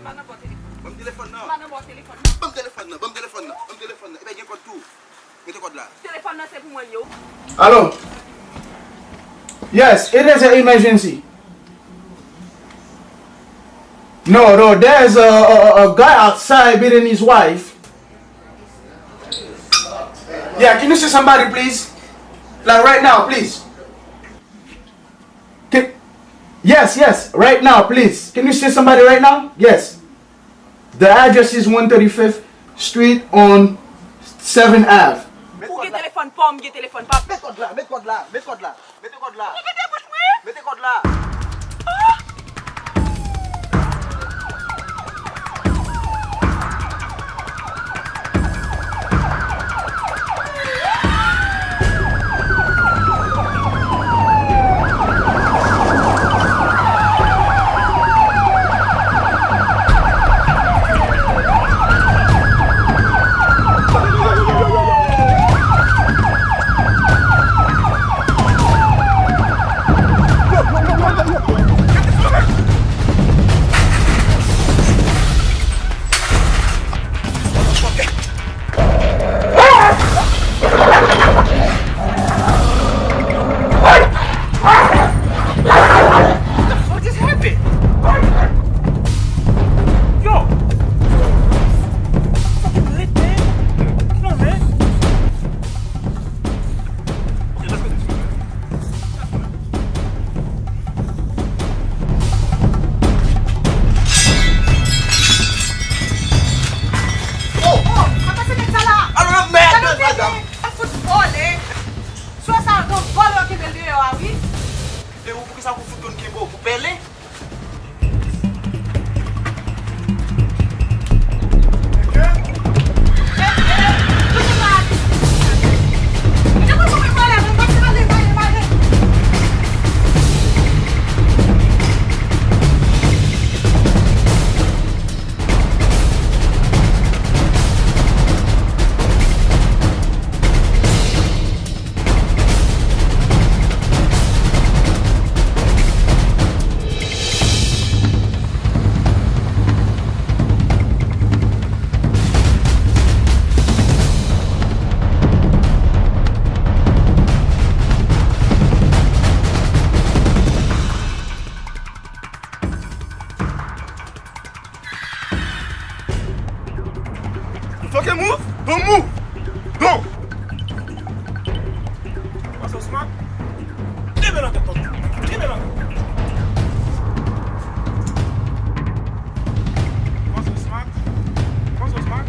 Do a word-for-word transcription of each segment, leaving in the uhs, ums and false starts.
M pa nan bò telefòn. Ban m telefòn nan. M pa nan bò telefòn nan. Ban m telefòn nan, ban m telefòn nan, ban m telefòn nan. Epi gen kòd tou. Mete kòd la. Telefòn nan se pou mwen l ye wi. Alo? Yes, it is an emergency. No, no, there's a, a, a guy outside beating his wife. Yeah, can you see somebody, please? Like right now, please. Can, yes, yes, right now, please. Can you see somebody right now? Yes. The address is one thirty-fifth Street on seventh Ave. Ou gen telefòn pa w, m gen telefòn pa m. Met kòd la, met kòd la, met kòd la. Mete kòd la. Ou mete bouch mwen? Mete kòd la. What the fuck just happened? Yo! Fucking lit, man. Come on, man. Okay, let's go this way, man. Oh! Oh! Apa se nèg sa la? Alo, mèd, madanm! Al fout vole! Swa sa, yon vòlè yo kenbe l deyò a, wi. E ou, poukisa pou fout konn kenbe w pou pèlen? You fucking move? Don't move! Don't! Pase w smart. Kenbe nan tèt, tonton. Kenbe nan tèt. Pase w smart. Pase w smart.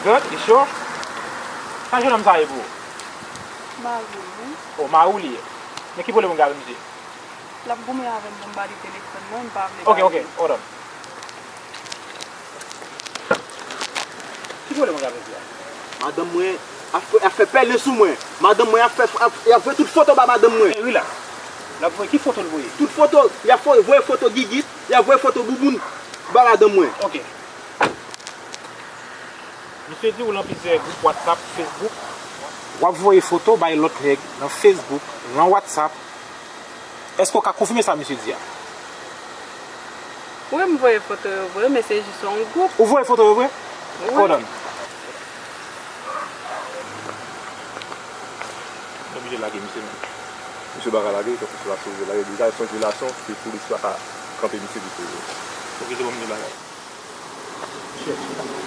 Good? You sure? Sa jennonm sa ye pou ou? Mari m, wi. Oh, mari w li ye? Men ki pwoblèm ou gen avè misye? L ap goumen avè m pou m ba li telefòn mwen, m pa vle ba li. Ok, ok, hold on. Ki pwoblèm ou gen avè misye a? Madanm mwen ap fè, ap fè pèlen sou mwen. Madanm mwen ap fè, ap, y ap voye tout foto ba madanm mwen. Ey, relax. L ap voye ki foto l voye? Tout foto. Y ap fo-, voye foto gigit, y ap voye foto bouboun ba madanm mwen. Ok. Misye di w lan plizyè gwoup WhatsApp, Facebook. W ap voye foto bay lòt nèg nan Facebook, lan WhatsApp. Èske w ka konfime sa misye di a? Wi, m voye foto yo vre, men se jis yon gwoup. Ou voye foto yo vre? Wi. Hold on. Nou oblije lage misye menm. Misye pa ka lage, tankou se pa sou relasyon, se pou relasyon, se pou relasyon pa ka kanpe misye pi pou yo. Ok, se bon, misye bagay. Chèche.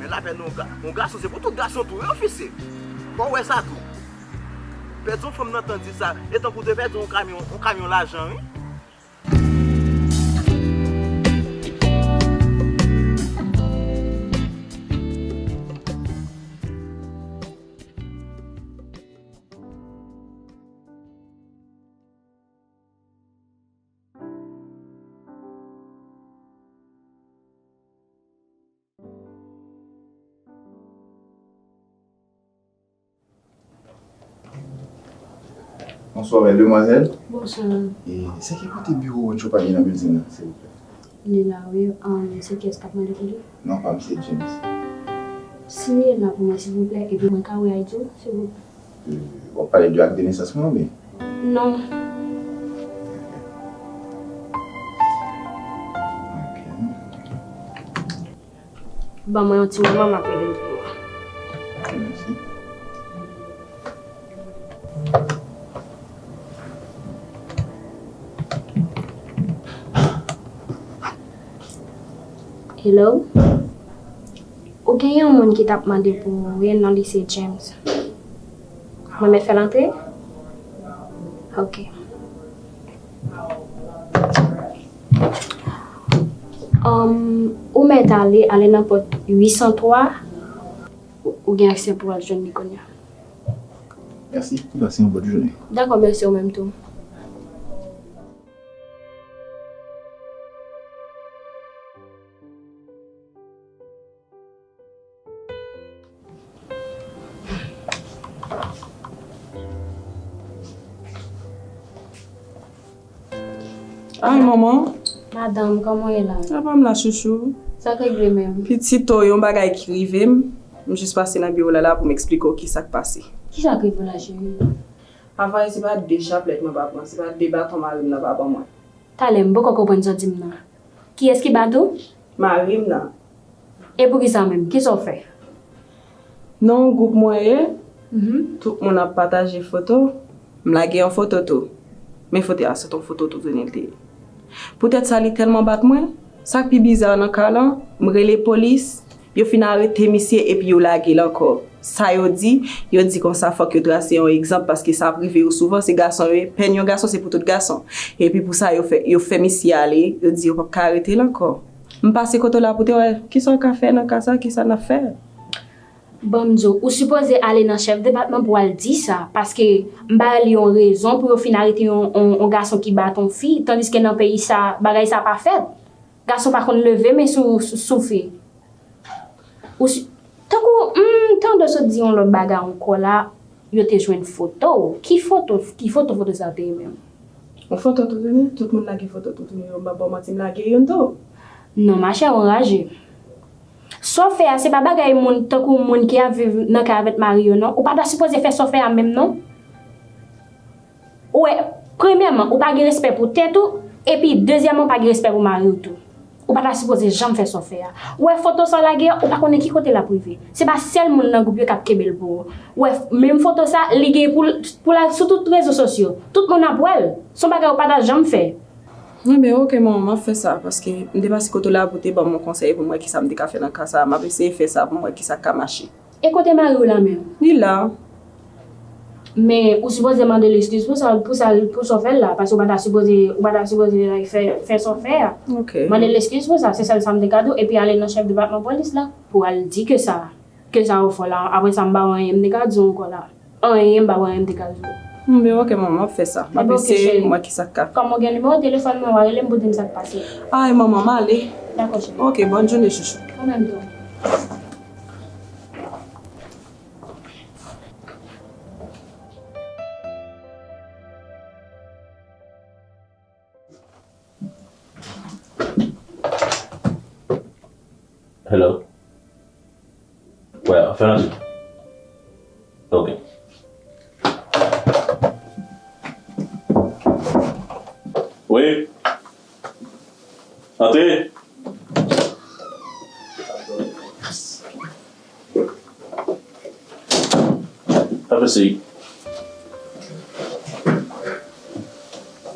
Men lapèn yon ga-, yon gason, se pou tout gason tou, wi, ofisye. Fò w wè sa tou. Pèdi yon fanm nan tan di sa, e tankou w te pèdi yon kamyon, yon kamyon lajan, wi. Bonswa, demwazèl. Bonswa. E se ki kote biwo Joe pa gen nan building nan, silvouplè? Li la, wi. Um, se kiyès k ap mande pou li? Non, pa m, se James. Siyen l la pou mwen, silvouplè, epi mwen ka wè I D ou, silvouplè. Euh, w ap pale de ak de nesans mwen, oubyen? Non. Ok. Ban mwen yon ti moman, m ap rele l pou ou. Ok, mèsi. Hello? Ou gen yon moun ki t ap mande pou ou, wi, non li se James. Mwen mèt fè l antre? Ok. Um, ou mèt ale, ale nan pòt uit san twa, ou, ou gen aksè pou w al jwenn li kounye a. Mèsi, pase yon bòn jounen. Dakò, mèsi, ou menm tou. Ay, manman. Madanm, kòman w ye la? Sa va m la, chouchou. Sa k regle menm? Pitit, o, yon bagay ki rive m. M jis pase nan biwo la la pou m eksplike w ki sa k pase. Ki sa k rive w la, cheri? Avan yè, se pa de chaplèt mwen pa pran, se pa de baton mari m nan pa ban mwen. Talè, m poko konprann sa w di m nan. Kiyès ki bat ou? Mari m nan. E poukisa menm? Kisa w fè? Nan yon gwoup mwen ye, mhm, tout moun ap pataje foto. M lage yon foto tou. Men foto a, se t on foto toutouni l te ye. Poutèt sa, li tèlman bat mwen. Sa k pi biza nan ka lan, m rele polis, yo fin arete misye epi yo lage l ankò. Sa yo di, yo di konsa fòk yo trase yon egzanp paske sa ap rive yo souvan, se gason yo ye. Pèn yon gason se pou tout gason. Epi pou sa yo fè, yo fè misye ale, yo di yo p ap ka arete l ankò. M pase kote w la pou te wè kisa w ka fè nan ka sa, kisa n ap fè. Ban m di w, ou sipoze ale nan chèf depatman pou w al di sa, paske m ba li yon rezon pou yo fin arete yon, yon, yon gason ki bat yon fi, tandiske nan peyi sa, bagay sa pa fèt. Gason pa konn leve men sou, sou, sou fi. Ou si, tankou, m tande w sot di yon lòt bagay ankò la, yo te jwenn foto w. Ki foto, ki foto, foto sa te ye menm? Yon foto toutouni, tout moun lage foto toutouni, yo, m pa ba w manti, m lage youn tou. Non, machè, w anraje. Sa w fè a, se pa bagay moun tankou moun ki ap viv nan kay avèk mari yo, non. Ou pa ta sipoze fè sa w fè a menm, non. Ou wè, premyèman, ou pa gen respè pou tèt ou, epi dezyèmman, ou pa gen respè pou mari w tou. Ou pa ta sipoze janm fè sa w fè a. Ou wè foto sa w lage a, ou pa konnen ki kote l ap rive. Se pa sèl moun nan gwoup yo k ap kenbe l pou ou. Ou wè, menm foto sa, li gen pou l, pou l al sou tout rezo sosyo. Tout moun ap wè l. Se yon bagay ou pa ta janm fè. Enben, oke, manman, m ap fè sa, paske m te pase kote w la pou w te ban m yon konsèy pou m wè kisa m te ka fè nan ka sa a. M ap eseye fè sa pou m wè kisa k ka mache. E kote mari w la menm? Li la. Men ou sipoze mande l eskiz pou sa, pou sa, pou sa w fè l la, paske ou pa ta sipoze, ou pa ta sipoze like, fè, fè sa w fè a. Mande l eskiz pou sa, se sèl sa m te ka di w, epi ale nan chèf depatman polis la, pou w al di ke sa, ke sa ou fè la, apre sa m pa wè anyen m te ka di w ankò la. Anyen, m pa wè anyen m te ka di w. Enben oke manman, m ap fè sa. M ap eseye m wè kisa k ka fèt. Kòm ou gen nimewo telefòn mwen, w a rele m pou di m sa k pase. Ay manman, m ale. Dakò cheri. Oke, bòn jounen chouchou. Ou menm tou. Hello. Wè, fè nan. Ok. Wi. Antre. Sa fè se.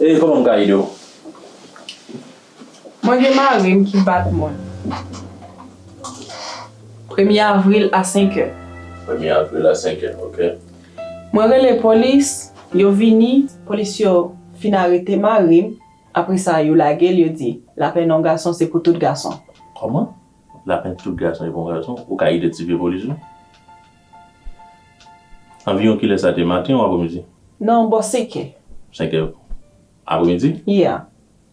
E kòman m ka ede w? Mwen gen mari m ki bat mwen. Premye avril a senk è. Premye avril a senk è, ok. Mwen rele polis, yo vini, polis yo fin arete mari m, apre sa yo lage l, yo di, lapenn yon gason se pou tout gason. Kòman? Lapenn tout gason e pa yon gason, ou ka idantifye polis ou? Anviwon kilè sa te, maten ou apremidi? Non, bò senk è. Senk è apremidi? Yeah.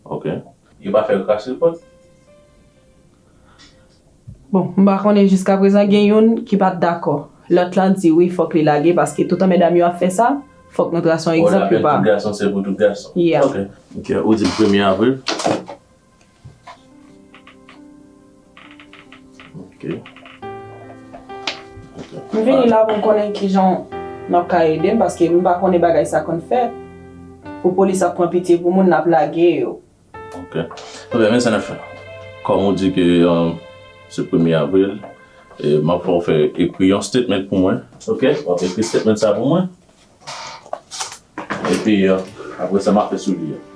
Ok. Yo pa fè yo krache l pòt? Bon, m pa konnen jiskaprezan gen youn ki pa t dakò. Lòt la di wi fòk li lage paske tout anmèdam yo ap fè sa, fòk nou trase yon egzanp yo pa. Lapenn tout gason se pou tout gason. Yeah. Ok. Ok, ou di l premye avril? Ok. M vini la pou m konnen kijan n ap ka ede m paske m pa konnen bagay sa konn fèt. Pou polis ap pran pitye pou moun n ap lage yo. Ok. Ebyen men sa n ap fè. Kòm ou di ke se premye avril, m ap fè w fè ekri yon statement pou mwen. Ok? W ap ekri statement sa pou mwen. Epi apre sa m ap fè sou li a.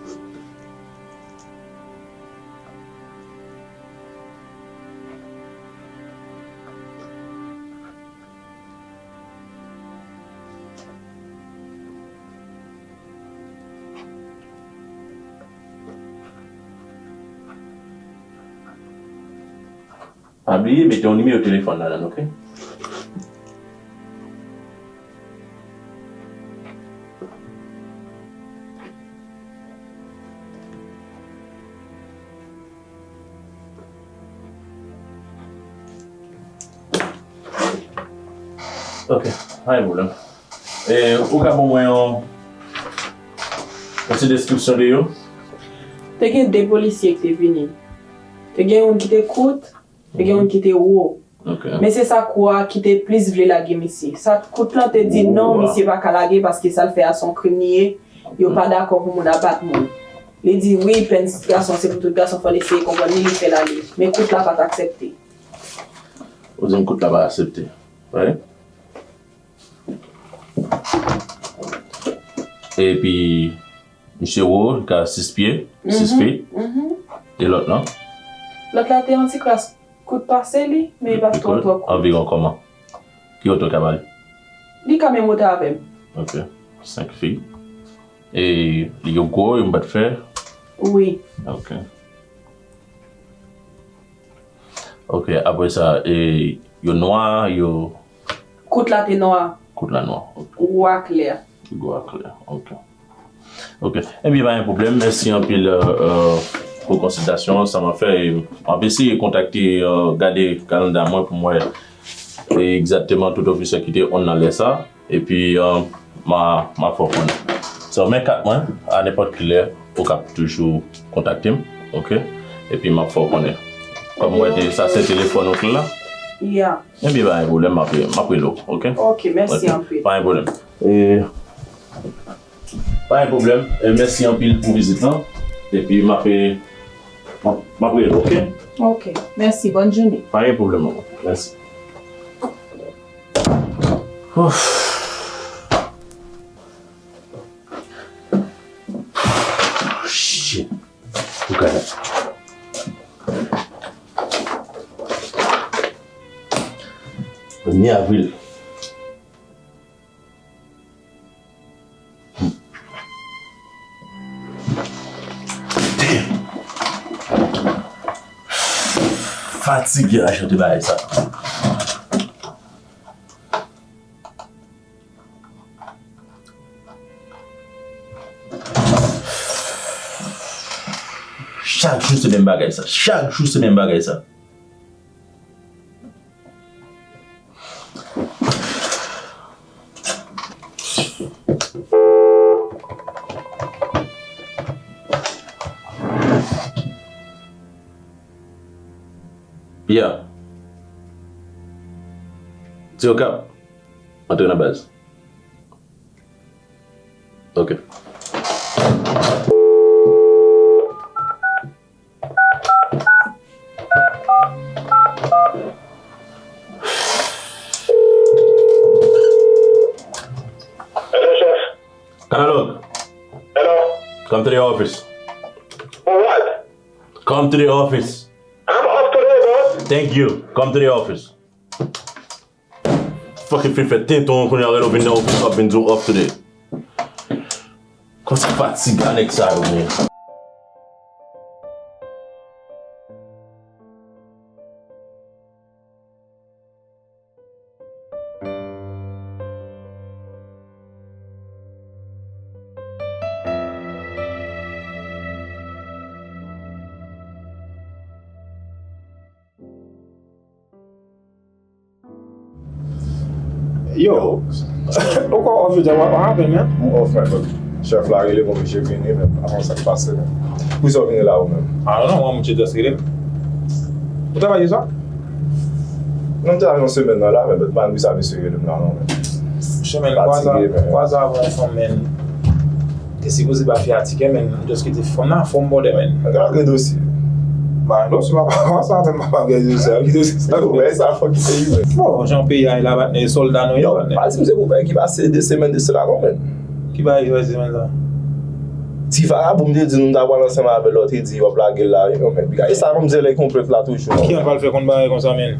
Pa bliye mete yon nimewo telefòn ladan l, ok? Ok, pa gen pwoblèm. E, ou ka ban mwen yon, yon ti deskripsyon de yo? Te gen de polisye ki te vini. Te gen youn ki te kout, te gen youn ki te wo. Men se sa kou a ki te plis vle lage misye. Sa kout lan te di non, misye pa ka lage paske sa l fè a se yon krim li ye. Yo pa dakò pou moun ap bat moun. Li di wi, pèn gason se pou tout gason, fò l eseye konprann li, li fè l ale. Men kout la pa t aksepte. Ou di m kout la pa aksepte. Wi. Epi misye wo, li ka sis pye, sis feet. E lòt lan? Lòt la te yon ti kras kout pase li, men li pa t twò twò kout. Anviwon kòman? Ki wotè w ka ba li? Li ka menm wotè avè m. Ok. Senk feet. E yo gwo, yo bat fè? Wi. Ok. Ok, apre sa, e, yo nwa, yo. Kout la te nwa. Kout la nwa, ok. Gwo a klè. Gwo a klè, ok. Ok, ebyen pa gen pwoblèm, mèsi anpil pou konsiltasyon an, sa m ap fè, e, m ap eseye kontakte, gade kalanda mwen pou m wè egzakteman tout ofisè ki te on nan lè sa. Epi m a, m a fè w konnen. So, men kat mwen, a nenpòt ki lè, ou kab toujou kontakte m, ok? Epi m ap fè w konnen. Kòm ou wè, sa se telefòn ou ki la. Yeah. Ebyen, pa gen pwoblèm, m ap, m ap rele w, oke? Oke, mèsi anpil. Pa gen pwoblèm. E, pa gen pwoblèm. E, mèsi anpil pou vizit lan. Epi m ap, m ap, m ap rele w, oke? Oke, mèsi. Bòn jounen. Pa gen pwoblèm ankò. Mèsi. Ouf. Shit. Ou ka. Premye avril. Damn. Fatige a chante bagay sa. Chak jou se menm bagay sa. Chak jou se menm bagay sa. Yeah. Ti Okap. Antre nan baz. Ok. Hello, chef. Kanalog. Hello. Come to the office. For what? Come to the office. I'm off today, boss. Thank you. Come to the office. Fucking fin fè tenton an, kounye a rele w vin nan ofis, w ap vin di w off today. Kòman se fatiga nèg sa yo, man. Yo, ou kwè w off jodi a, what, what happen, man? M off, man, but chèf la rele m oblije vini, man. Pa konn sa k pase, man. Poukisa w vini la, ou menm? I don't know, mwen, m just rele m. Ou travay jodi a? Non, m te la yon semèn nan la, man, but m pa renmen sa misye rele m la, non, man. Semèn kwaza, fatige, man. Kwaza avè yon fanm, man. Te sipoze ba fi a tikè, man. M just kite fanm nan, fanm bòdè, man. Gade dosye. Ba, dosye, papa, kòman sa, man, papa, gade dosye, ki dosye sa? Yo, men sa, fòk ki peyi, man. Bon, jan peyi a ye la, patnè, sòlda nou ye, patnè. Yo, pa di m se pou bagay ki pase de semèn de sela, non, man. Ki bagay ki pase semèn sa? Ti vagabon, m te di nou, m ta pral ansanm avè l, lè w te di w ap lage l la, wi, non, man. Gade sa, kòmsi lè konplèt la toujou, non. Ki an pral fè konn bagay konsa, man?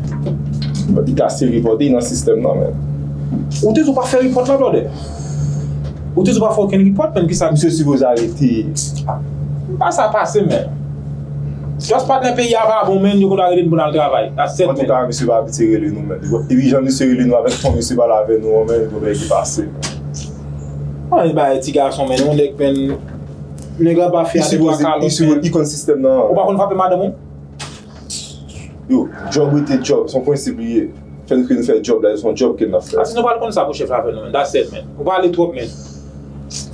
Li ta se ripòte nan sistèm nan, man. Ou te di w pa fè ripòt la, brother? Ou te di w pa fè okenn ripòt, man, kisa? Misye sipoze arete. Ah, pa sa pase, man. Just patnè peyi a pa bon, man, yo konn arete n pou n al travay. That's it, man. Antouka, misye pa abitye rele nou, man. Epi jan misye rele nou avèk ton misye pale avè nou an, man, gon bagay ki pase, man. Ann bay ti gason, man, yon nèg, man, nèg la pa fè a de twa kalòt, man. Li konn sistèm nan. Ou pa konn frape madanm ou? Yo, djòb rete djòb, se yon prensip li ye. Fè nou ke nou fè djòb la, se yon djòb ke n ap fè. A, si nou pral konn sa pou chèf la fè nou, man. That's it, man. Ou pale twòp, man.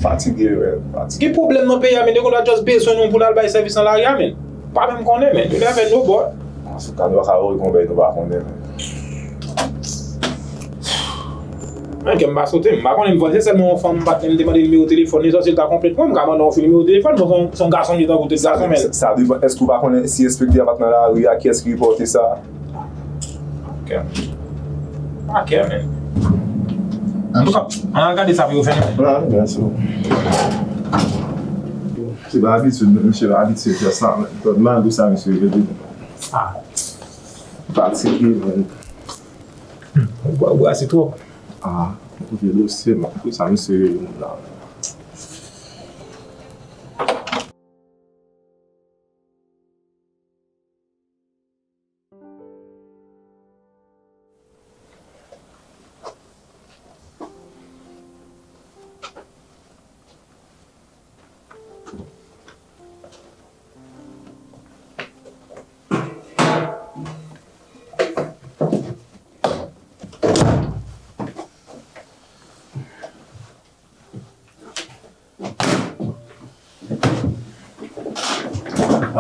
Fatige, man. Fatige. Gen pwoblèm nan peyi a, man. Yo konn just bezwen nou pou n al bay sèvis nan lari a, man. Pa menm konnen, man. Yo lè fè nou bò. Antouka, nou pa ka rekonn bagay nou pa konnen, man. Men kè m pa sote, m pa konnen, m panse sèlman yon fanm m pa t menm te mande nimewo telefòn li, sa se l ta konplèt mwen, m ka mande yon fi nimewo telefòn, bon, se yon, se yon gason m ye tankou tout gason, men. Sa, sa depann, èske w pa konnen si enspektè a pa t nan lari a, kiyès ki ripòte sa? Ok. Ok, men. Antouka, ann al gade sa pou yo fè nou. An, mèsi. Se pa abitid, men misye pa abitye fè sa, men. Malgre sa, misye rele. Ah. Fatige, men. Ou bwa-, ou brase twòp. Ah, ou vye dosye, man. Poukisa misye rele moun la?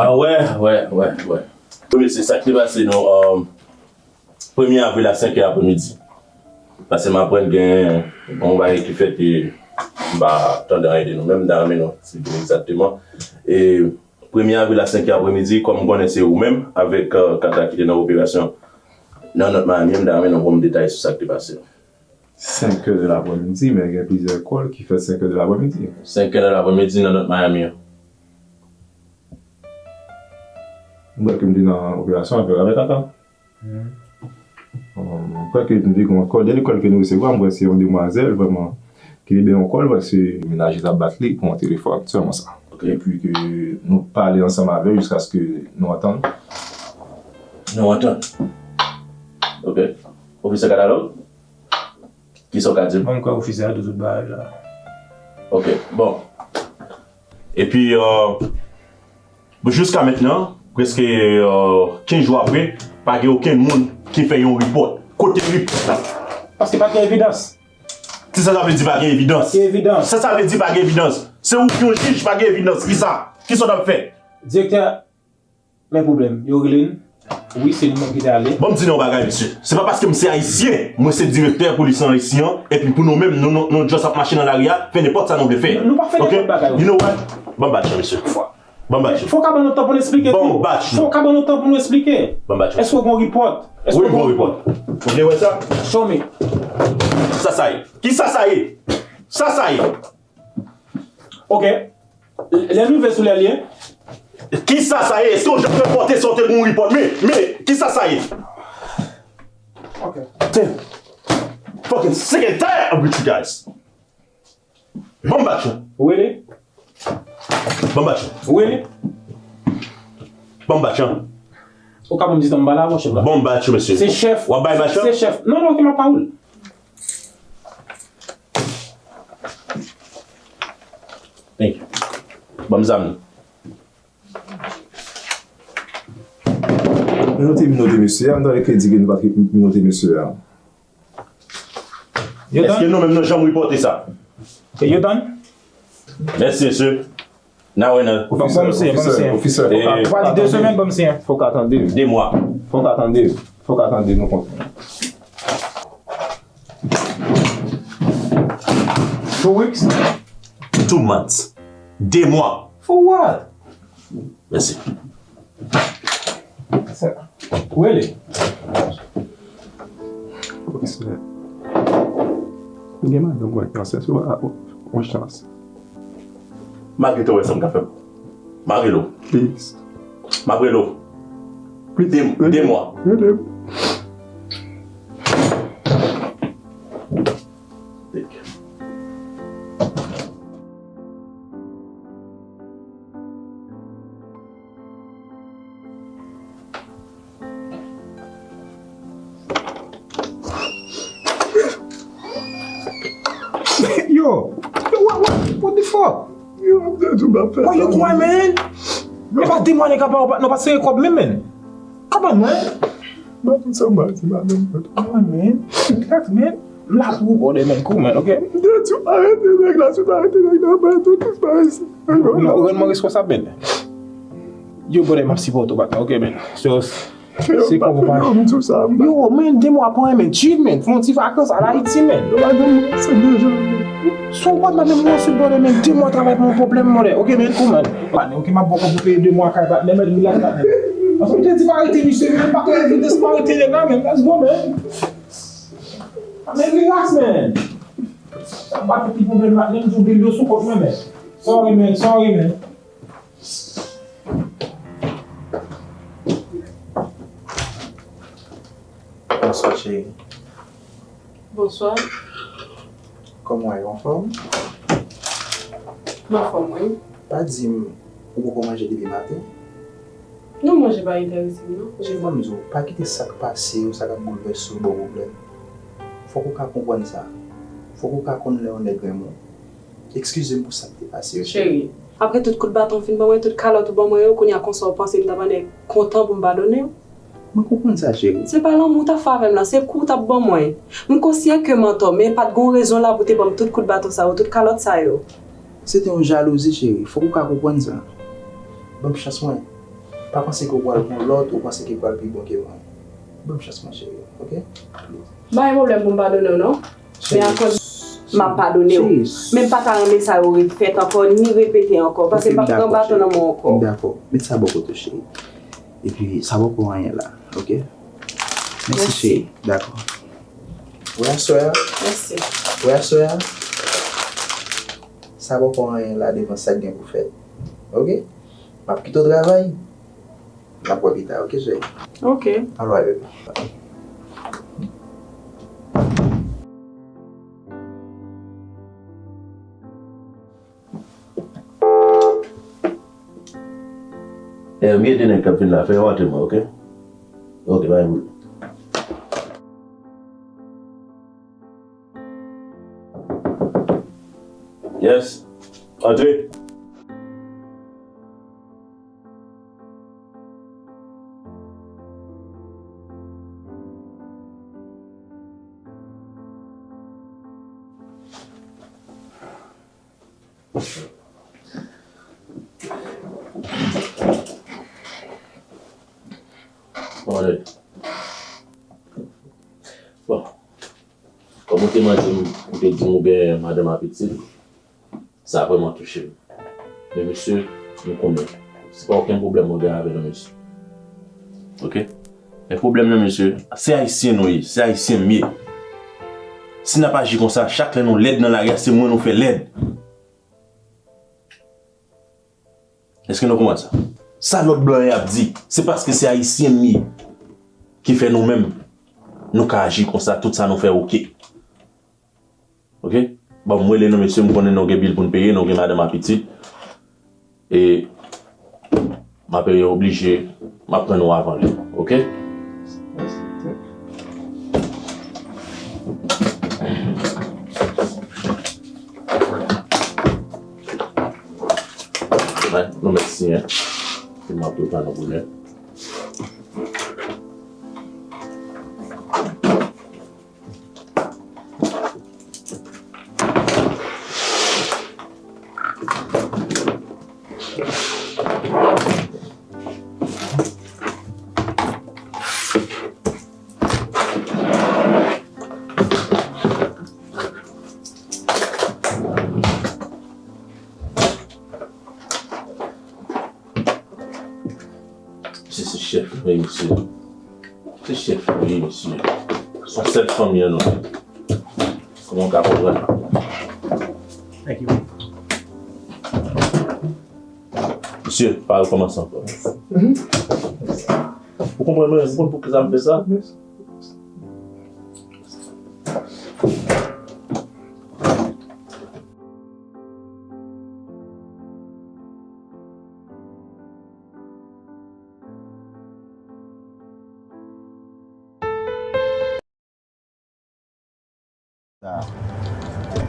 Ah, wè, wè, wè, wè. Wi, se sa k te pase, non, um, Premye avril a senk è apremidi. Paske m aprann gen yon bagay ki fèt e m pa tande anyen de nou menm, m ta renmen nou di m egzakteman. E premye avril a senk è apremidi, kòm m konnen se ou menm avèk, euh, Kata ki te nan operasyon nan Nòt Miami, m ta renmen nou ban m detay sou sa k te pase. Senk è de lapremidi, men gen plizyè kòl ki fèt senk è de lapremidi. Senk è de lapremidi nan Nòt Miami an. M kwè ke m te nan operasyon avèk, avèk Kata. M kwè ke nou te gen yon kòl. Dènye kòl ke nou resevwa, m kwè se yon demwazèl, vrèman, ki te bay yon kòl, paske mennaj li t ap bat li pou yon telefòn, sèlman sa. Ok. Epi ke nou pale ansanm avè l jiskaske nou antann. Nou antann. Ok. Ofisè Katalòg? Kisa w ka di m? Mwen, m kwè ofisè a di tout bagay la. Ok, bon. Epi, euh, jiska mentnan, prèske, euh, kenz jou apre, pa gen okenn moun ki fè yon report. Kote report la? Paske pa gen evidans. Kisa sa vle di pa gen evidans? Pa gen evidans. Sa sa vle di pa gen evidans? Se ou ki yon jij, pa gen evidans. Kisa? Kisa w t ap fè? Direktè, men pwoblèm. Yo rele n. Wi, se nou menm ki te ale. Bon, m di nou yon bagay, mesye. Se pa paske m se ayisyen, mwen se direktè polis an Ayiti an, epi pou nou menm, nou, nou, nou just ap mache nan lari a, fè nenpòt sa nou vle fè. Nou pa fè nenpòt bagay. Ok? You know what? Ban m batch lan, mesye. Ban m batch lan. Fò w ka ban nou tan pou n eksplike tou. Ban m batch lan. Fò w ka ban nou tan pou nou eksplike. Ban m batch lan. Èske w gen yon report? Wi, m gen yon report. Ou vle wè sa? Show me. Sa sa ye? Kisa sa ye? Sa sa ye? Ok. Lè nou rive sou lè l ye. Kisa sa ye? Èske w janm repòte sa w te gen yon report? Men, men, kisa sa ye? Ok. Damn. Fucking sick and tired of you guys. Ban m batch lan. Ou rele? Ban m batch lan. Ou rele? Ban m batch lan. Ou ka ban m di tan m pa la, monchè, la. Ban m batch lan, mesye. Se chèf. W ap bay batch lan? Se chèf. Non, non, ok, m ap pa ou l. Thank you. Ban m zam nan. Nou te minote mesye a, m tande ke di ke nou pa t minote mesye a. Èske nou menm nou janm repòte sa? Yo tann? Mèsi, mesye. N a wè nan. Ofisè, ofisè, ofisè, fò ka, eh, fò ka tande. Fò ka tande. De mwa. Fò ka tande. Fò ka tande nou konprann. Two weeks? Two months. De mwa. For what? Mèsi. Sa, ou rele? Ofisè. M gen madanm mwen ki ansent, se yon chans. Malgre tou wè sa m ka fè. M a rele w. Please. M ap rele w. Please. De, de mwa. Rele m. Yo, yo, what, what, what the fuck? Yo, m te di w m ap fè sa. Why you cry, man? E pa de mwa nèg ap ba w, non, pa sere kòb menm, man. Come on, man. Ba tout sa m ba di madanm mwen. Come on, man. Relax, man. M la pou ou, brother, man. Cool, man, ok? M te di w arete nèg la, si w pa arete nèg la, ba tout, tout bagay sa. Non, ou rann mwen responsab, man. Yo, brother, m ap sipòte w, ok, man. So, se kòb ou pa. Yo, m di w sa, m ba. Yo, man, de mwa pa anyen, man. Chill, man. Fè yon ti vakans, al Ayiti, man. Yo, madanm mwen ansent deja, man. Son bòt la menm mwen sou bòt men de mwa travay pou yon pwoblèm mwen ok men kou men. Patnè ok m ap bò kòb pou peye de mwa kay patnè men relax patnè. Paske m te di m arete misye men m pa gen evidans m arete nèg la men let's go men. Patnè relax men. M pa gen ti pwoblèm patnè m di w bil yo sou kont mwen men. Sorry men, sorry men. Bonswa cheri. Bonswa. Kòman w ye, w anfòm? M anfòm wi. Pa di m ou poko manje depi maten? Non, manje pa enterese m non. Cheri, ban m di w, pa kite sa k pase yo, sa k ap boulvèse w ba w pwoblèm. Fòk ou ka konprann sa. Fòk ou ka konn lè yon nèg renmen w. Eskize m pou sa k te pase yo, cheri. Cheri, apre tout kout baton w fin ban mwen, tout kalòt ou ban mwen yo, kounye a konsa w panse m t ap annik kontan pou m padone w? Mwen konprann sa, cheri. Se pa lanmou w t ap fè avè m lan, se kou w t ap ban mwen. M konsyan ke m antò, men pa t gon rezon la pou w te ban m tout kout baton sa yo, tout kalòt sa yo. Se te yon jalouzi, cheri. Fòk ou ka konprann sa. Ban m chans mwen. Pa panse ke w pral gen yon lòt, ou panse ke l pral pi bon ke mwen. Ban m chans, mon cheri, oke? Pa gen pwoblèm pou m padone w, non. Men ankò, m ap padone w. Men m pa ta renmen sa yo refèt ankò, ni repete ankò, paske m p ap pran baton nan men w ankò. M dakò. Met sa bò kote w, cheri. Epi, sa poko anyen la, oke? Mèsi, cheri. Dakò. Wè aswè a? Mèsi. Wè aswè a? Sa poko anyen la devan sa k gen pou fèt. Oke? M ap kite w travay. N ap wè pita, oke, cheri? Oke. Alright, baby. Eh, m gen de nèg k ap vin la, fè yo antre mwen, oke? Oke, bay, bro. Yes. Antre. Bon, bon, kòm ou te mande m, ou te di m ou gen madanm ak pitit, sa vrèman touche m. Men mesye, nou konnen, se pa okenn pwoblèm mwen gen avè nou, mesye. Oke? Men pwoblèm nan, mesye, se Ayisyen nou ye, se Ayisyen m ye. Si n ap aji konsa, chak lè nou lèd nan lari a, se mwen nou fè lèd. Èske nou konprann sa? Sa lòt blan yo ap di, se paske se Ayisyen m ye ki fè nou menm, nou ka aji konsa, tout sa nou fè oke. Oke? Bon, m rele nou, mesye, m konnen nou gen bil pou n peye, nou gen madanm ak pitit. E m ap oblije, m ap pran nou avan lè, oke? Mwen, nou mèt siyen. E m ap prepare nou pou lè. Misye se chèf nou ye, mesye. Se chèf nou ye, mesye. Se yon sèl fanmi an nou ye. Kòman w ka konprann? Thank you. Mesye, pa rekòmanse ankò. Ou konprann mwen, ou konn poukisa m fè sa?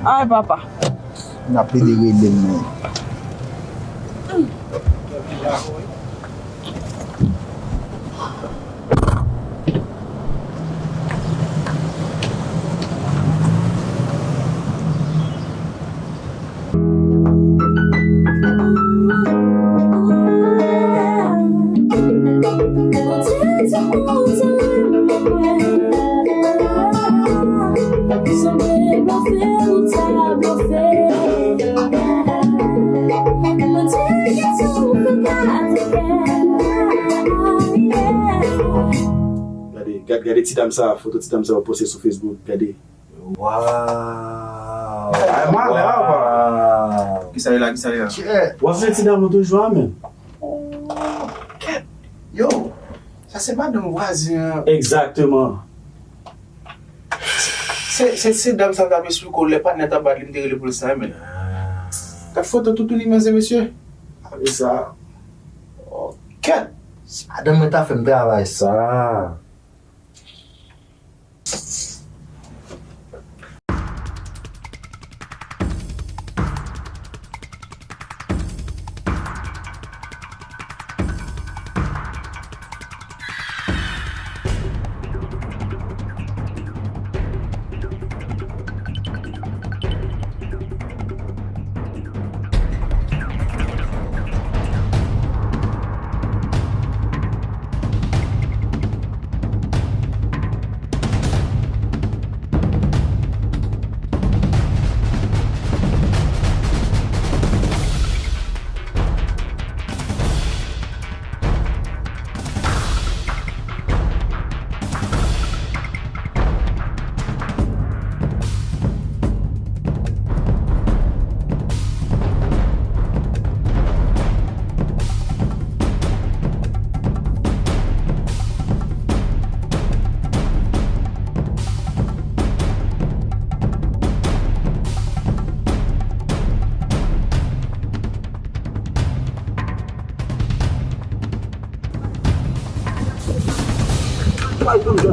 Ay, papa. N ap plede rele m, men. Gade, gade, gade ti dam sa, foto ti dam sa yo poste sou Facebook, gade. Waw! Ay, malè, papa! Kisa li la, kisa li la? Chè! W ap jwe ti dam ou toujou a, menm? Oh, kèt! Yo! Sa se madanm vwazen an. Egzakteman. Se, se, se dam sa m t ap esplike w lè patnè t ap bat li, m te rele polis la, men. Gad foto toutou li manze, mesye. Gade sa. Oh, kèt! Se madanm mwen t ap fè m travay sa.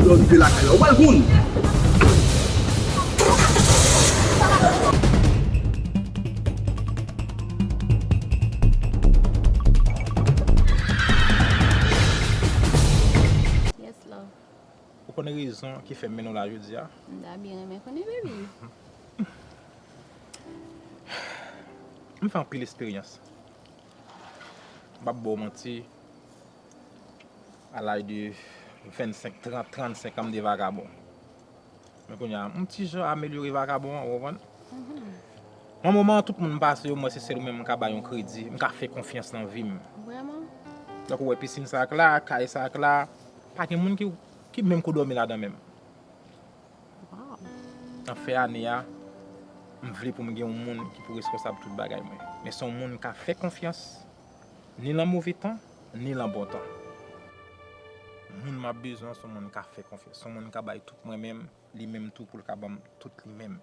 Lòt de lakay la, ou pral konn. Yes, love. Ou konn rezon ki fè m mennen w la jodi a? M ta byen renmen konnen, baby. M fè anpil esperyans. M p ap ba w manti. A laj de vennsenk, trant, trannsenk an, m te vakabon. Men kounye a, m ti jan amelyore vakabon an, ou konprann? Nan moman an, tout moun m pase yo, m wè se sèl ou menm m ka bay yon kredi, m ka fè konfyans nan vi m. Vrèman? Donk, ou wè pisin sa k la, kay sa k la, pa gen moun ki, ki menm kou dòmi ladan menm. Wow. Nan fen ane a, m vle pou m gen yon moun ki pou responsab tout bagay mwen. Men se yon moun m ka fè konfyans, ni lan move tan, ni lan bon tan. Moun m ap bezwen an se yon moun m ka fè konfyans, se yon moun m ka bay tout mwen menm, li menm tou pou l ka ban m tout li menm.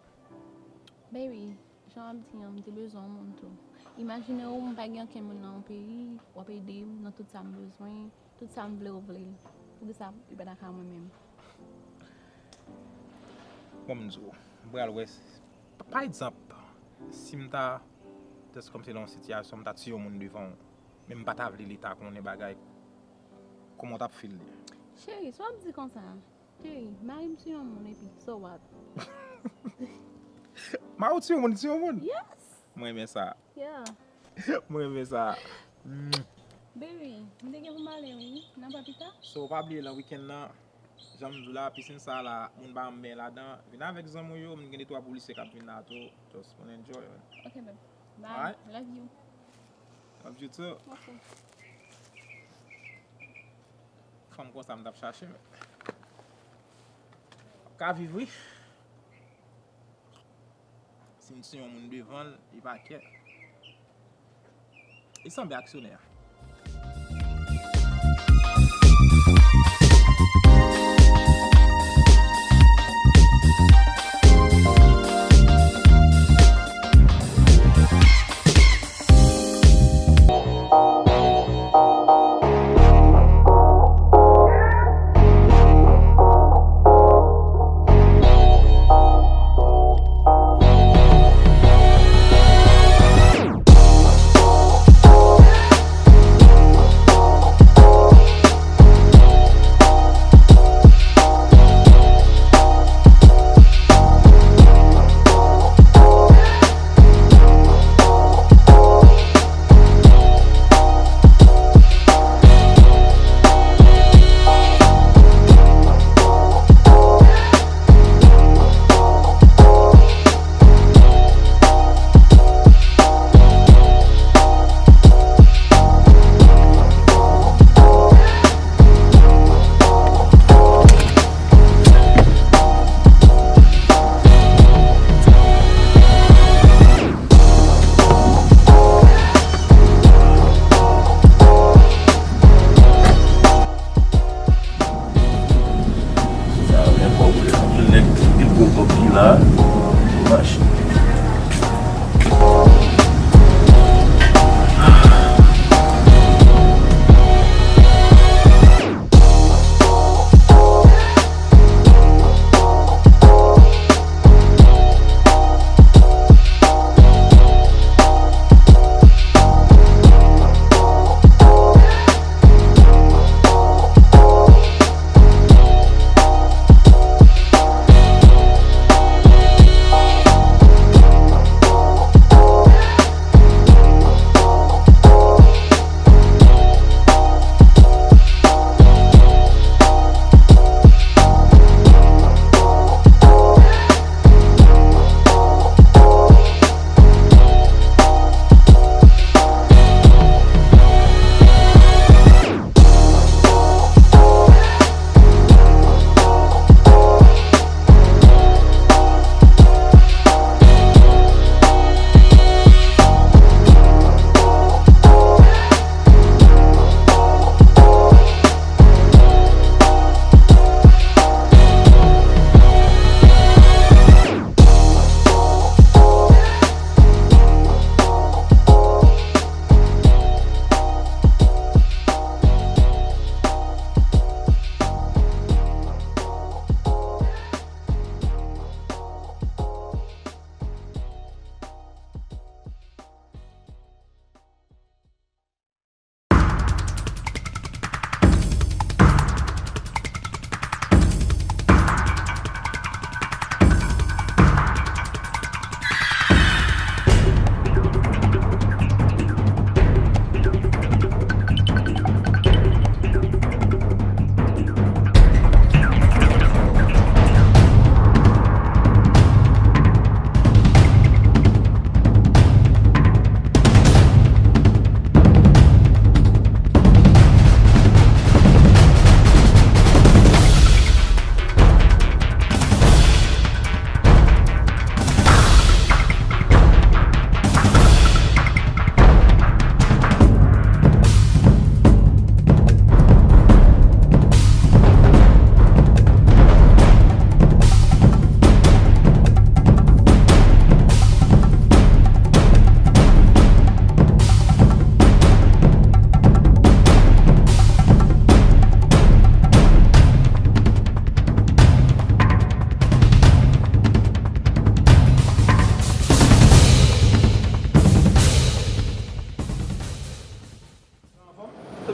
Baby, jan w ap di an, m te bezwen yon moun tou. Imajine w, m pa gen okenn moun nan yon peyi, w ap ede m nan tout sa m bezwen, tout sa m vle ou vle l. Poukisa li pa ta ka mwen menm? Bon, m di w, m pral wè, s- pa, pa egzanp, si m ta, just kòmsi nan yon sitiyasyon, m ta tiye yon moun devan w, men m pa ta vle li ta konnen bagay, kòman w t ap feel li? Cheri, sa w ap di konsa? Cheri, mari m se yon moun epi, so what? Mari w tiye yon moun, tiye yon moun? Yes! Mwen renmen sa. Yeah. Mwen renmen sa. Baby, m te gen pou m ale wi, n ap wè pita. So, pa bliye lan wikenn nan, jan m di w la, pisin sa la, moun pa renmen ladan, vin avèk zanmi w yo, m gen de twa polisye k ap vin la tou, just pou n enjoy, man. Ok, babe. Bye. Alright. Love you. Love you too. Ok. Fanm konsa m t ap chache, men. Ap ka viv, wi. Si m tiye yon moun devan l, li pa kè. Li sanble aksyonè.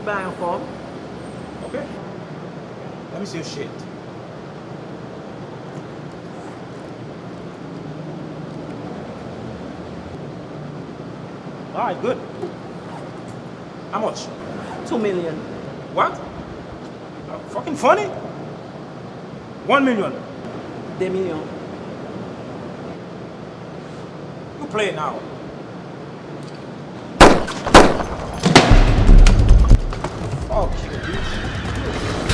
Bay ankò. Ok. Let me see your shit. Alright, good. How much? Two million. What? Fucking funny? One million. De milyon. You play now. Fuck you, bitch.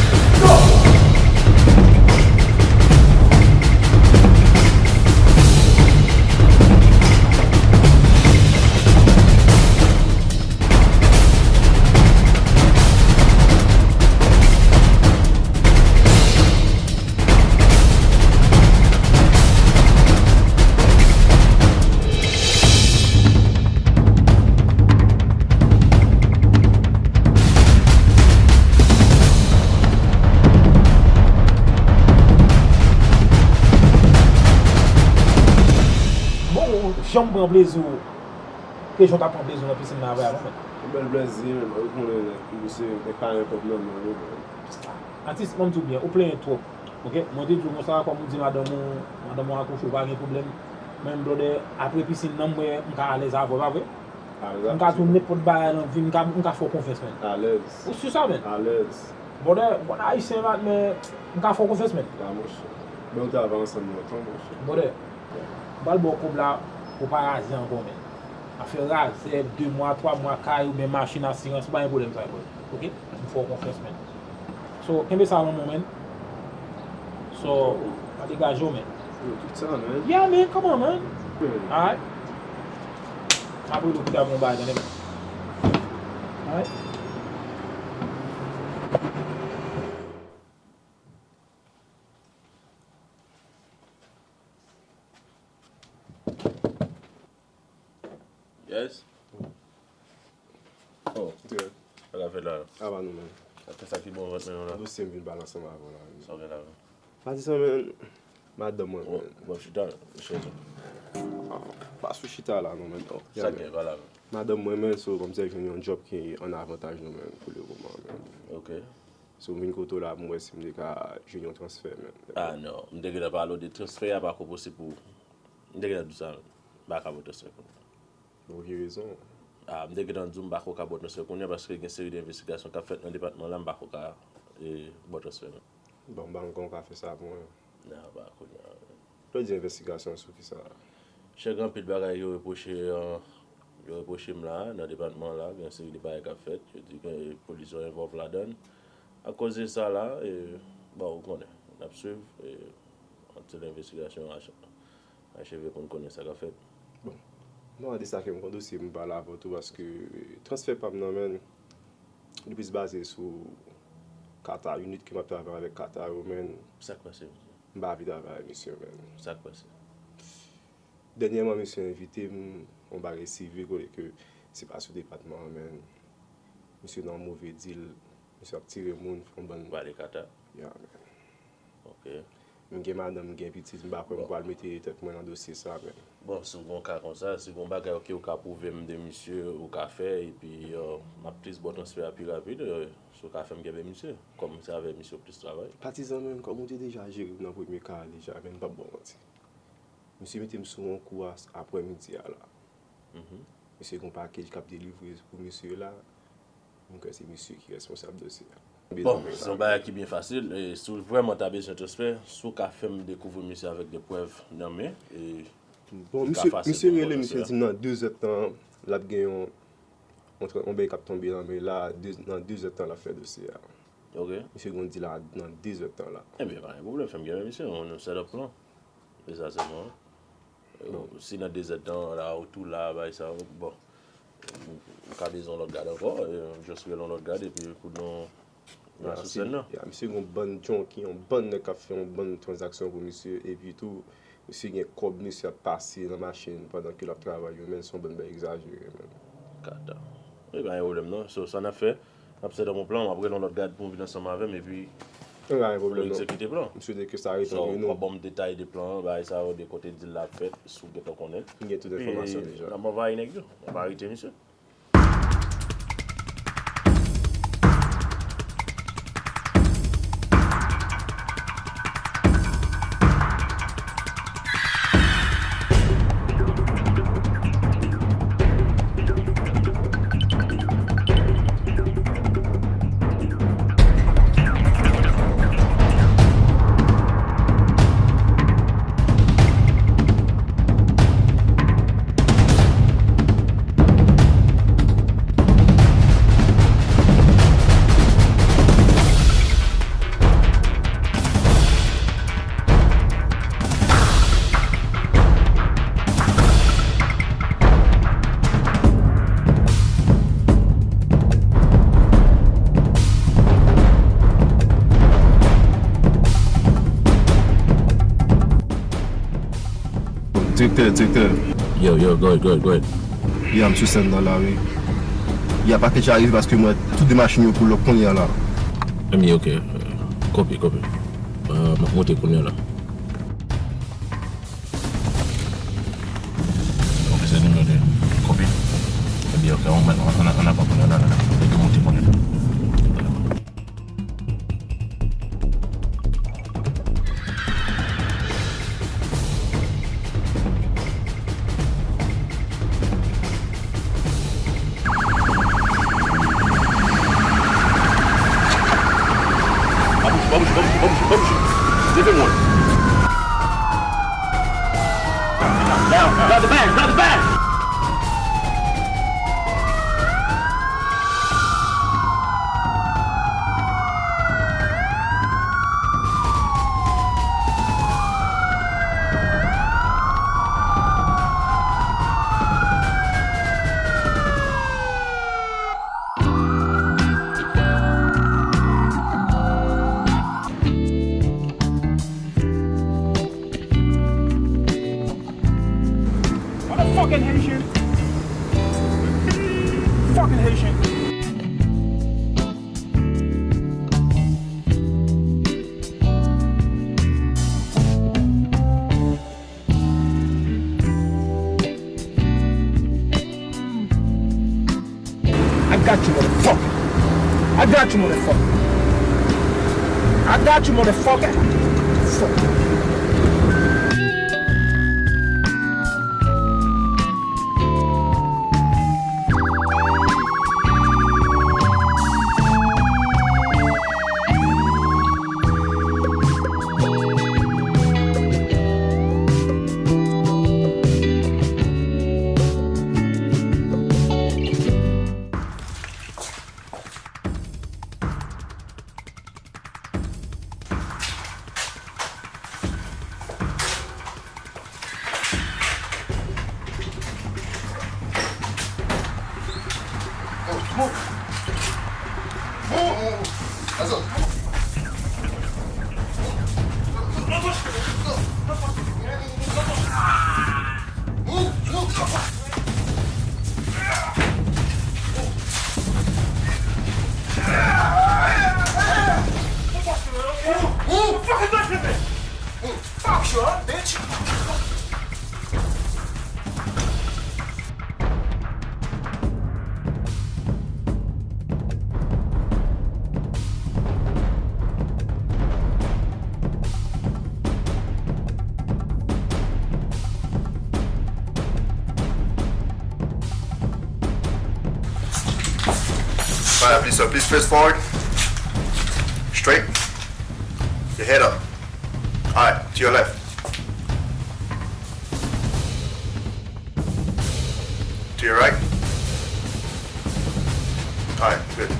Bon, jan m pran plezi w, ke jan w ta pran plezi w nan pisin nan avè a non, men. Yon bèl plezi, men ou konnen nèg, misye, nèg pa gen kòb nan men li, men. Atis, mwen m di w byen, ou plenyen twòp. Ok, mwen te di w konsa, kòm ou di madanm ou, madanm ou akouche, ou pa gen pwoblèm. Men blòdè, apre pisin nan, mwen, m ka alèz avè w, pa vre? M ka di w nenpòt bagay nan vi m, m ka, m ka fè w konfyans, men. Alèz. Ou si sa, men? Alèz. Brother, mwen ayisyen, man, men m ka fè w konfyans, men. La, monchè. Men ou travay ansanm lontan, monchè. Brother, m pral ba w kòb la pou pa raze ankò, men. Afè razè, de mwa, twa mwa, kay oubyen machin, asirans, ou pa gen pwoblèm sa yo, brother. Ok? M fè w konfyans, men. So, kenbe sa nan men w, men. So, pa degaje w, men. Yo, tout sa, men. Yeah, man, come on, man. Men. Alright? M ap rele w pita pou yon bagay, tande, men. Alright? Yes. Oh, Dirèk. Sa ka fèt la. Ava nou menm. Sa fè sa ki bon vant mwen la. Dosye m vin pale ansanm avè w la. Sa w gen la. Patizan men, madanm mwen Bon, men. Bon, chita, chita. Ah, pa sou chita la non men. Oh, Sa gen, pale avè m. Madanm mwen men, so kòmsi jwenn yon job ki an avantaj nou men pou le moman men. Ok. So m vin kote w la pou m wè si m te ka jwenn yon transfè men. Ah non, m te gentan pale w de transfè a, pa ko posib pou. M te gentan di w sa, m pa ka ba w transfè kounye a. Bon, ki rezon? Ah, m te gentan di w m pa ko ka ba w transfè kounye a paske gen seri de envestigasyon k ap fèt nan depatman la, m pa ko ka e, ba w transfè non. Bon, m pa konn kòman w ka fè sa pou mwen. Nan, pa kounye a. Lè w di envestigasyon sou ki sa? Chè, gen anpil bagay yo repwoche, euh, yo repwoche m la, nan depatman la, gen yon seri de bagay k ap fèt. Yo di gen polis yo envòlv ladan l. Akoz de sa la, e, bon, ou konnen, n ap swiv, e, antil envestigasyon ach-, acheve pou n konnen sa k ap fèt. Bon, non, de sa ke m gon dosye m pale avè w tou paske transfè pa m nan men, li plis baze sou kata, unit ke m ap travay avèk kata yo men. Sa k pase, mesye? M pa anvi travay ak misye men. Sa k pase? Dènyèman, misye envite m yon bagay sivil kote ke se pa sou depatman an men. Misye nan yon move dil, misye ap tire moun, fè yon bann. Pale kata. Ya men. Ok. M gen madanm, m gen pitit, m pa kwè m pral mete tèt mwen nan dosye sa men. Bon, si w gon ka konsa, si gon bagay ke w ka pwouve m de misye, ou ka fè, epi euh, m ap plis ba w transfè a pi rapid, euh, si w ka fè m kenbe misye, kòm se avè misye w plis travay. Patizan men, kòm ou te deja jere m nan premye ka a deja men, m p ap ba w manti. Misye mete m sou yon kou a, aprè midi a la. Misye gon pakèj k ap delivre pou misye la. M kwè se misye ki responsab dosye a. Bon, se yon bagay ki byen fasil. E, si w vrèman ta bezwen transfè, si w ka fè m dekouvri misye avèk de prèv nan men, e, Bon, li ka misye, fasil misye pou m rele, ba w misye transfè. Di m nan de zè tan, l ap gen yon, yon tra- yon bagay k ap tonbe nan men la, de- nan de zè tan l ap fè dosye a. Ok. Misye gon di la nan de zè tan la. Ebyen, pa gen pwoblèm, fè m kenbe misye, on set up plan. E sa sèlman. Si nan de zè tan la, ou tou la, bay sa, bon. Ou ka bezwen yon lòt gad ankò, e, just rele yon lòt gad, epi pou nou nan sou sèn nan. Ya, misye gon bann junkie, yon bann nèg k ap fè yon bann tranzaksyon pou misye, epi tou, misye gen kòb misye ap pase nan machin pandan ke l ap travay yo, men se yon bann bagay egzajere, men. Kata. Wi, pa gen pwoblèm non. So, sa n ap fè, n ap set up yon plan, m ap rele yon lòt gad pou m vin ansanm avè m, epi Pa gen pwoblèm non. Egzekite plan. M swete ke sa rete So, ant w nou. ap ban m detay de plan an, bagay sa yo, de kote dil la ap fèt, si w gen tout enfòmasyon deja. M gen tout enfòmasyon deja. N ap anvayi nèg yo. N ap arete misye. Direktè, direktè. Yo, yo, go ahead, go ahead, go ahead. Ya, m sou sèn nan la, wi. Ya, pakèt la rive paske m wè tout de machin yo pull up kounye a la. Anmye, ok. Kopi, kopi. Ah, m ap monte kounye a la. Ok, se nimewo de. Kopi. Ebyen, ok, on, on, on, on a pa kounye a la, la, la. Ebyen, monte kounye a. Babouch, babouch, babouch, babouch, babouch. Leve mwen. Down, down, drop the bag, drop the bag. Motherfucking Haitian. Fucking Haitian. I got you, motherfucker. I got you, motherfucker. I got you, motherfucker. Fuck. Alright, please, sir. Please face forward. Straight. Your head up. Alright, to your left. To your right. Alright, good.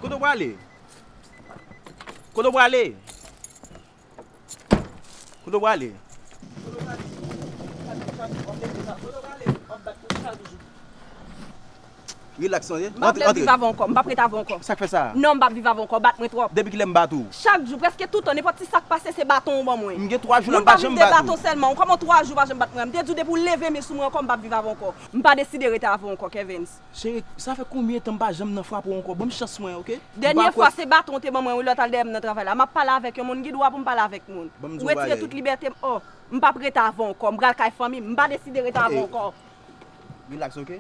Kote w prale? Kote w prale? Kote w prale? Relax, antre. M p ap lè viv avè w ankò. M p ap ret avè w ankò. Sa k fè sa? Non, m p ap viv avè w ankò. Bat mwen twòp. Depi kilè m bat ou? Chak jou, prèske tout tan, nenpòt ti sa k pase, se baton w ban mwen. M gen twa jou la m pa janm bat ou. Moun pa vin de baton sèlman. Kòman twa jou pa janm bat mwen? M te di w depi w leve men sou mwen ankò, m p ap viv avè w ankò. M pa deside rete avè w ankò, Kevens. Cheri, sa fè konbyen tan m pa janm nan frape w ankò? Ban m chans mwen, oke? Dènye fwa, se baton w te ban mwen, wi, lè w t al dèyè m nan travay la. M ap pale avèk yon moun, m gen dwa pou m pale avèk moun. Ou retire tout libète m. Oh, m p ap rete avè w ankò. M pral kay fanmi m. M pa deside rete avè w ankò. Relax, oke?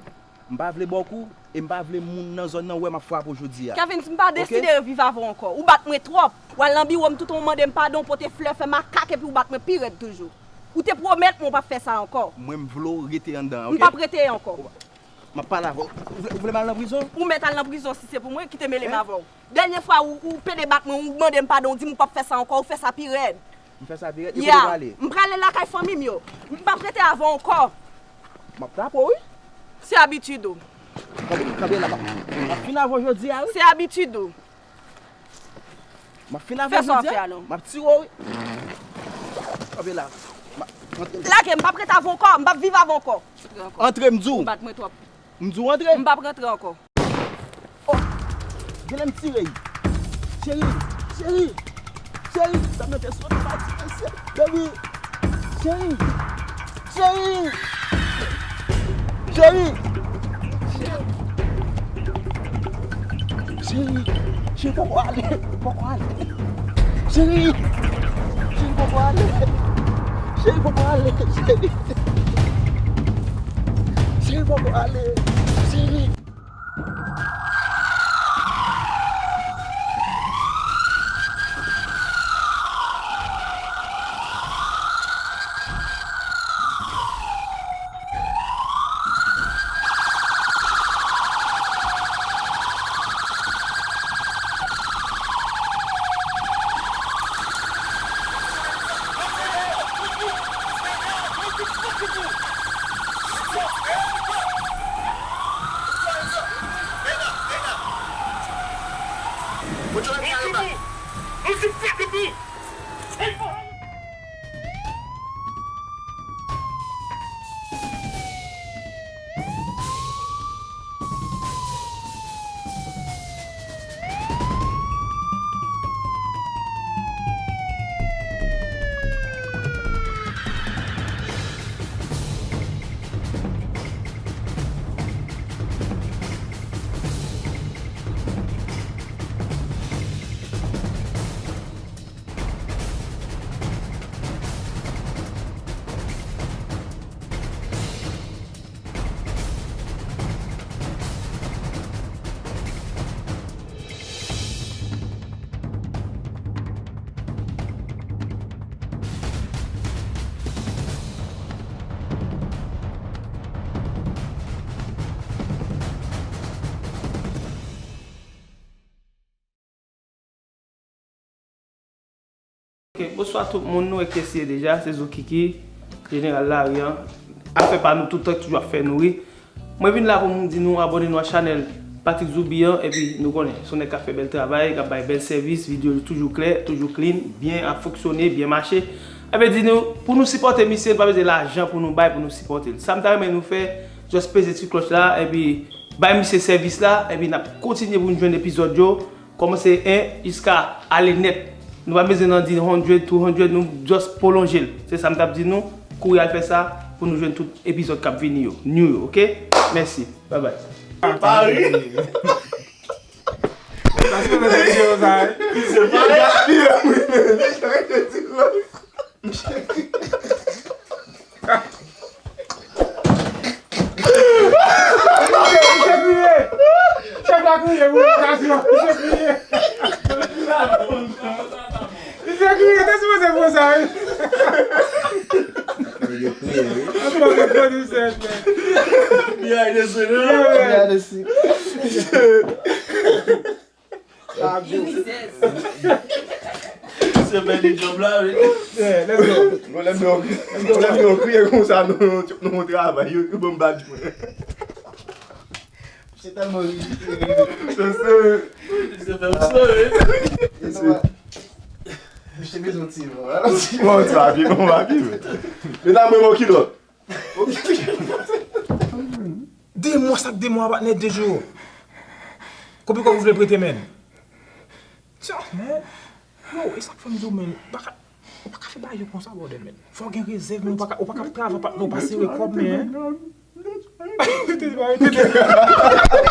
M pa vle ba w kou, e m pa vle moun nan zòn nan wè m ap frape w jodi a. Kevens, m pa deside reviv avè w ankò. Ou bat mwen twòp. W al nan biwo m tout tan, ou mande m padon, ou pote flè, fè makak, epi ou bat mwen pi rèd toujou. Ou te pwomèt mwen ou p ap fè sa ankò. Mwen, m vle w rete anndan an, oke? M p ap rete ankò. M ap pale avè w. Ou vle, ou vle m al nan prizon? Ou mèt al nan prizon si se pou mwen ki te mele m avè w. Dènye fwa ou, ou pede bat mwen, ou mande m padon, ou di m ou p ap fè sa ankò, ou fè sa pi rèd. M fè sa pi rèd? E kote w prale? M prale lakay fanmi m yo. M p ap rete avè w ankò. M ap frape w, wi. Se abitid ou. Kanpe, kanpe la, m ap, m ap fin avè w jodi a, wi. Se abitid ou. M ap fin avè w jodi a. Fè sa w ap fè a non. M ap tire w, wi. Kanpe la. M ap, antre m. Lage m, m p ap rete avè w ankò, m p ap viv avè w ankò. Antre, m di w. Ou bat mwen twòp. M di w antre. M p ap rantre ankò. Oh! Genlè m tire. Cheri, cheri, cheri, sa mete sou mwen, pa ti mesye. Baby, cheri, cheri, cheri, cheri, cheri, poko ale, poko ale. Cheri, cheri, poko ale. Cheri, poko ale, cheri. Cheri, poko ale, cheri. Ok, bonswa tout moun, nou wè kiyès li ye deja, se Zo Kiki, jeneral lari an. Afè pa nou tout tan, toujou ap fè nou ri. Mwen vin la pou m di nou abòne nou a chanèl Patrick Zoubi an, epi nou konnen, se yon nèg k ap fè bèl travay, k ap bay bèl sèvis, videyo li toujou klè, toujou clean, byen ap fonksyone, byen mache. Ebyen di nou, pou nou sipòte misye, nou pa bezwen lajan pou nou bay, pou nou sipòte l. Sa m ta renmen nou fè, just peze ti klòch la, epi bay misye sèvis la, epi n ap kontinye pou n jwenn epizòd yo. Kòmanse en jiska ale nèt. Nou pa bezwen nan di hundred, two hundred, nou just pwolonje l. Se sa m t ap di nou. Kouri al fè sa pou nou jwenn tout epizòd k ap vini yo. New yo, oke? Mèsi. Bye bye. Paris. Paske mwen te di yo sa, wi. Se pa Misye, misye kriye! Chèf la kriye pou okazyon! Misye kriye! Misye kriye, te sipoze fè sa, wi! Misye kriye, wi. Anpil anpil pwodisè, men. Behind the scene, yeah, man. Behind the scene. Sa ap di w. Se bèl job la, wi. Yeah, let's go. Bon, lè m yo, lè m yo kriye konsa, nou, nou, nou travay, yo, yo ban m badj mwen. Se tèlman ridikil. Se, se, se fè m sore. Misye bezwen ti van, ti van. Bon, sa pi, bon, pa pi, men. Medam, mwen, mwen, kilòt. De mwa, sa k de mwa, patnè, de jou. Konbyen kòb ou vle prete, menn? Tya, menn. Yo, e sa k fè m di w, menn, ou pa ka, ou pa ka fè bagay yo konsa, brother, menn. Fò w gen rezèv, menn, ou pa ka, ou pa ka travay, patnè, ou pa sere kòb, menn. Tete, tete.